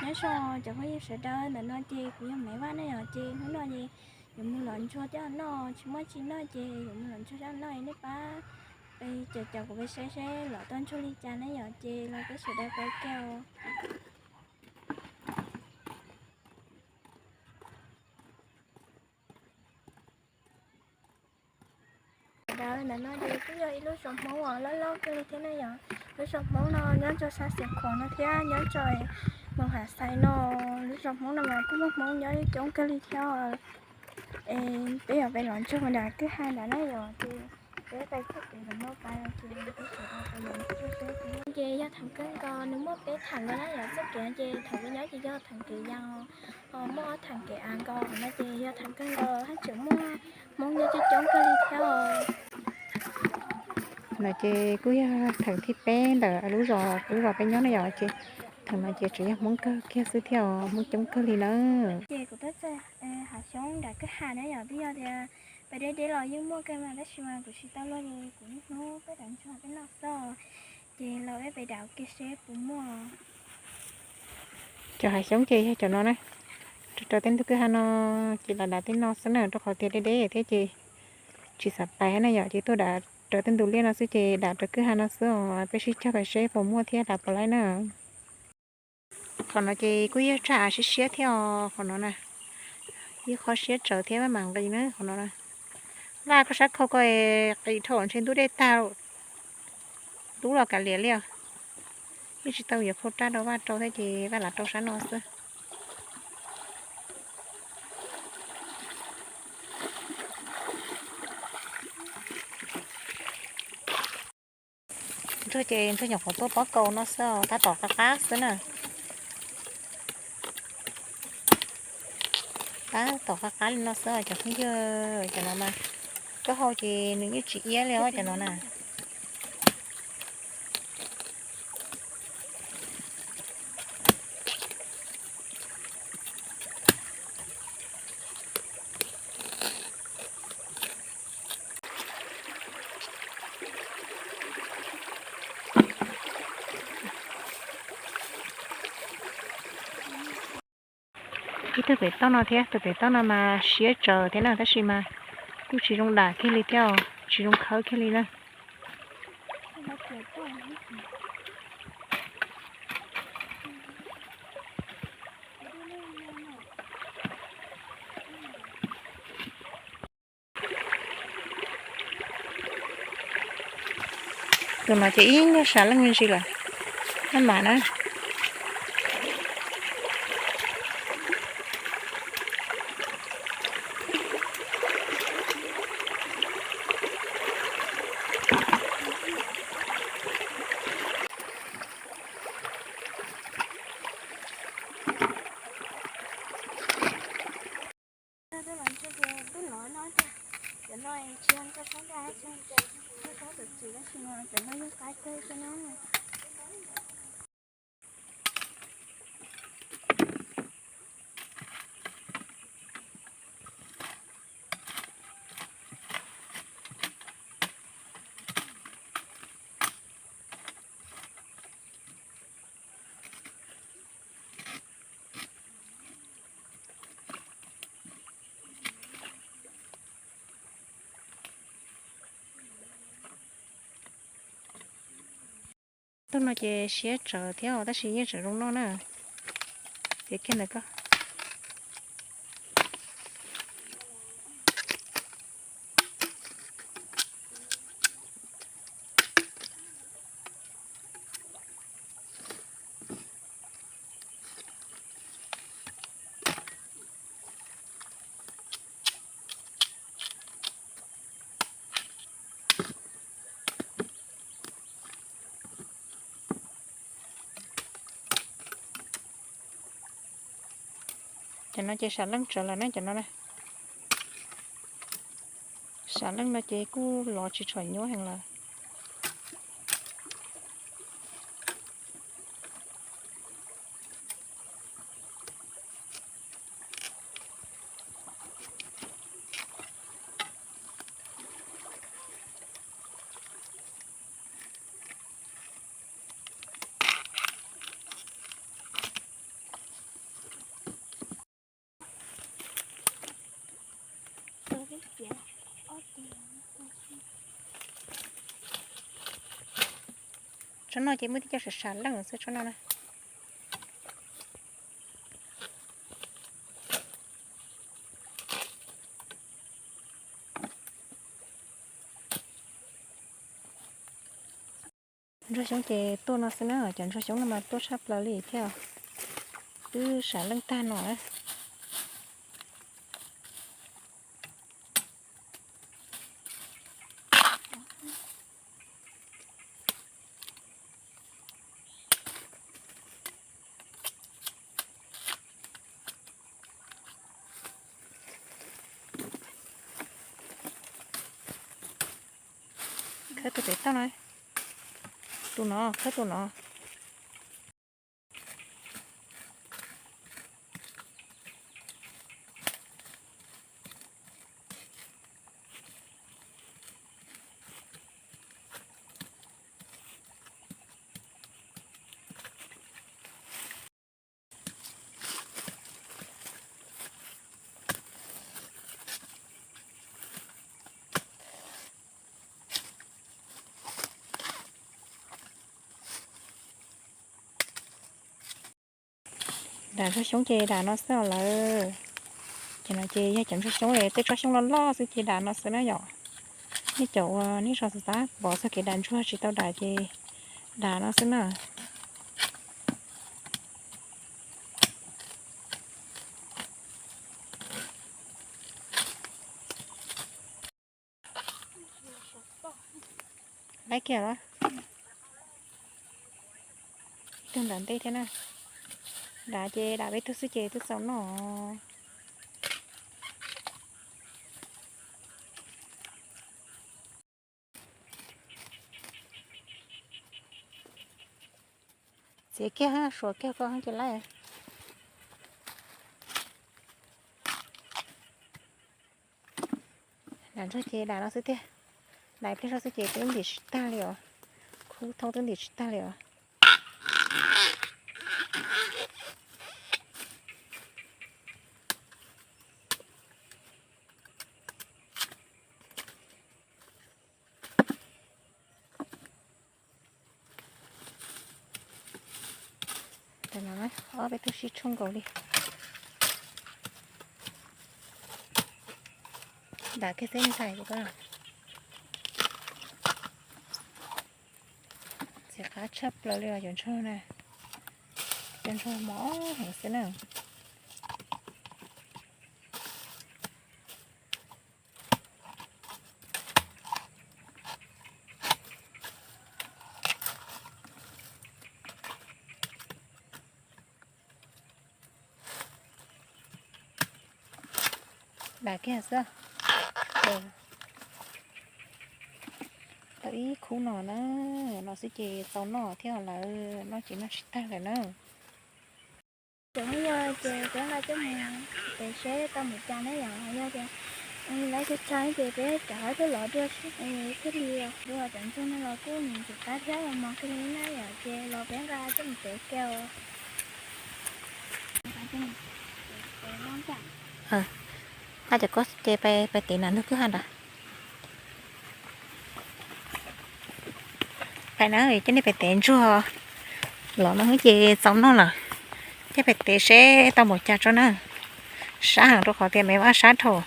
Nyob zoo cov phooj ywg sawv daws, ntawm no ces kuv yog Maiv Vaj ne yom, ces hnub no ces yuav mus lov ntsuag coj noj, tsis muaj tsi noj ces yuav mus lov ntsuag coj noj, nej pab peb caum caum kuv peb saib seb lov tau ntsuag li cas ne yom, ces los peb sawv daws pais ke os. Ntawm no ces kuj yog ib lub zos Hmoob uas loj loj kawg li thiab ne yom. Lub zos Hmoob no nyob rau sab Xiav Khuam no thiab nyob rau Moos Hav Xais no. Lub zos Hmoob no mas kuj muaj Hmoob nyob coob kawg li thiab. Es peb yuav pais lov ntsuag nram kwj ha nrad na yom, ces peb pais txoj kev ntawm no pais ces peb sawv daws pais lov ntsuag seb. Ces yog theem kawg nkaus nws muaj peb theem no na yom, txoj kev ces theem uas nyob ces yog theem kev yas, ho muaj ob theem kev av nkaus no ces yog theem kawg nkaus haj tseem muaj Hmoob nyob coob coob kawg li thiab os. No ces kuj yog theem thib peb ntawm lub zos, lub zos peb nyob na yom, ces theem no ces tseem yog Hmoob kawg kiag xwb thiab os, Hmoob coob kawg li na. Ces kuv tuaj txog hav xyoob nram kwj ha na yom, twb yog tias peb deb deb los yeej muaj kawg mas tab sis mas kuv tsis tau luaj li, kuv niaj hnub peb lov ntsuag peb noj xwb. Ces los peb pais dav ua ke seb puas muaj. Cov hav xyoob ces yog cov no na, rau tej ntug kwj ha no ces los dav tej no xwb na, rau qhov tias deb deb thiab ces tsis xav pais na yom, ces tuaj dav rau tej ntug liaj no xwb, ces dav rau kwj ha no xwb os. Peb sib cog pais seb puas muaj thiab dav puas laib na. Qhov no ces kuj yog tsaj av siab siab thiab os, qhov no na, ib qho siab tsawv thiab maj mam nqis na qhov no na. Vaj koj sab khau ko, qis dhau ntshe ntub dej tag, ntub los kav liam li os. Yeej tsis tau yuav phau raj rau Vaj rau thiab ces Vaj lam rau sab no xwb. Ntsuag ces ntsuag nyuam qhuav tuaj pob kaus no xwb, tab tom qab qab xwb na. Tab tom qab qab li no xwb cov phooj ywg, cov no mas koj hau ces nws yeej tsis iab li os cov no na. Ib tug pem toj no thiab, tus pem toj no mas siab tsawv thiab na, tab sis mas kuj tsis zoo dam kiag li thiab, tsis zoo khawb kiag li na. Tus no ces ib nyuag sam leej me ntsis lawm, maj mam na. Tug no ces siab tsawv thiab os, tab sis yeej tseem zoo noj na. Ces kiag ntawm ko. Cov no ces sam leej tsawv lawm na cov no na. Sam leej no ces kuj lov tsis tshua nyuaj heev lawm. No ces muaj tej co sam sam leej xwb tsob no na. Ntsuag xyoob ces tuaj no xwb na, cov ntsuag xyoob no mas tuaj tshaj plaws li thiab. Twb sam leej tag no na. Khawb tus pem toj no. Tus no, khawb tus no. Dam ntsuag xyoob ces dam no xwb os lawm. Ces no ces yog cov ntsuag xyoob, tej tsob xyoob loj loj xwb ces dam no xwb na yom. Nej cov uas nej zov xav xav pom txog kev dam ntsuag tsis tau dam ces dam no xwb na. Laib kiag los. Ib tug nram ntej thiab na. Dam ces dam peb tug xwb ces twb txaus noj. Txiav kiag, suav kiag koj ces laib. Dam ntsuag ces dam no xwb tiag. Dam ib pliag zog xwb ces twb ntim tsis tag li os. Khub thoob twb ntim tsis tag li os. Ob peb tug sib tshooj nkaus li. Dam kiag xwb ntshai ces koj. Txiv qab tshaj plaws li os cov ntsuag na. Cov ntsuag mos heev xwb na. Dam kiag xwb. Tau ib khub no na, no xwb ces tau noj thiab lawm, noj ces noj tsis tag lawm na. Cov yog ces peb nqa coj mus tev seb tau npaum cas na yom, yog tias lawv tsis tshaj ces peb rov qab tuaj lov dua thiaj li. Dua cov ntsuag no los kuj ntxim qab thiab los mos kiag li na yom, ces los peb nqa coj mus tev kiag. Nqa cov koj ces pais tev nram ntug kwj ha nrad. Pais na, coj nej pais tev ntsuag los no ces txaus noj lawm. Coj pais tev seb tau npaum cas tso na. Sab heev rau qhov tias me vaj sab dhau.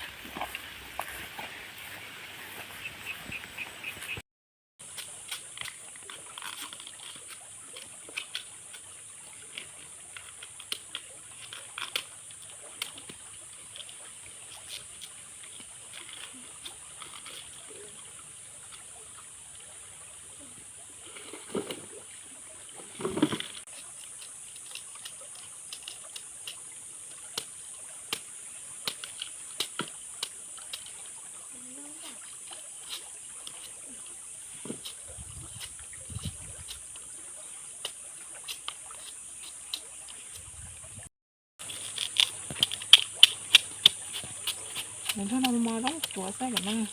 Nws nrog no mos zoo tuav xwb yom na.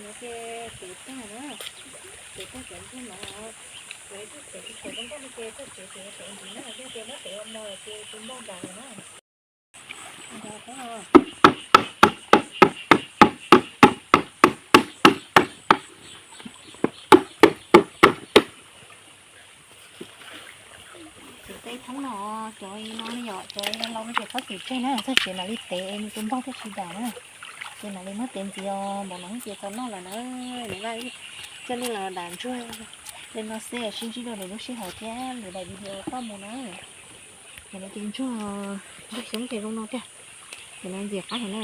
Ces tev tag na, tev tag cov ntsuag no, cov ib tug tev tsis tshua zoo nkauj no ces txoj kev tev tev ntxiv na, yog tias muab tev ua mos lawm ces tus npog nram lawm na. Ces tej thoob no, cov no yom, cov laus no ces txhob txwm tseg na, txog tsev mam li tev, nws tus npog thiaj tsis dam na. Ces mam li muab tev ntxiv os, npaum no ces txog noj lawm na. Lawv vaj coj nej los dam ntsuag li no xwb, sib ntsib dua lwm lub sij hawm thiab lwm daim video toj mus na. Ces no ces ntsuag, ntsuag xyoob ces zoo no tiag. Ces no ntxim qab heev na.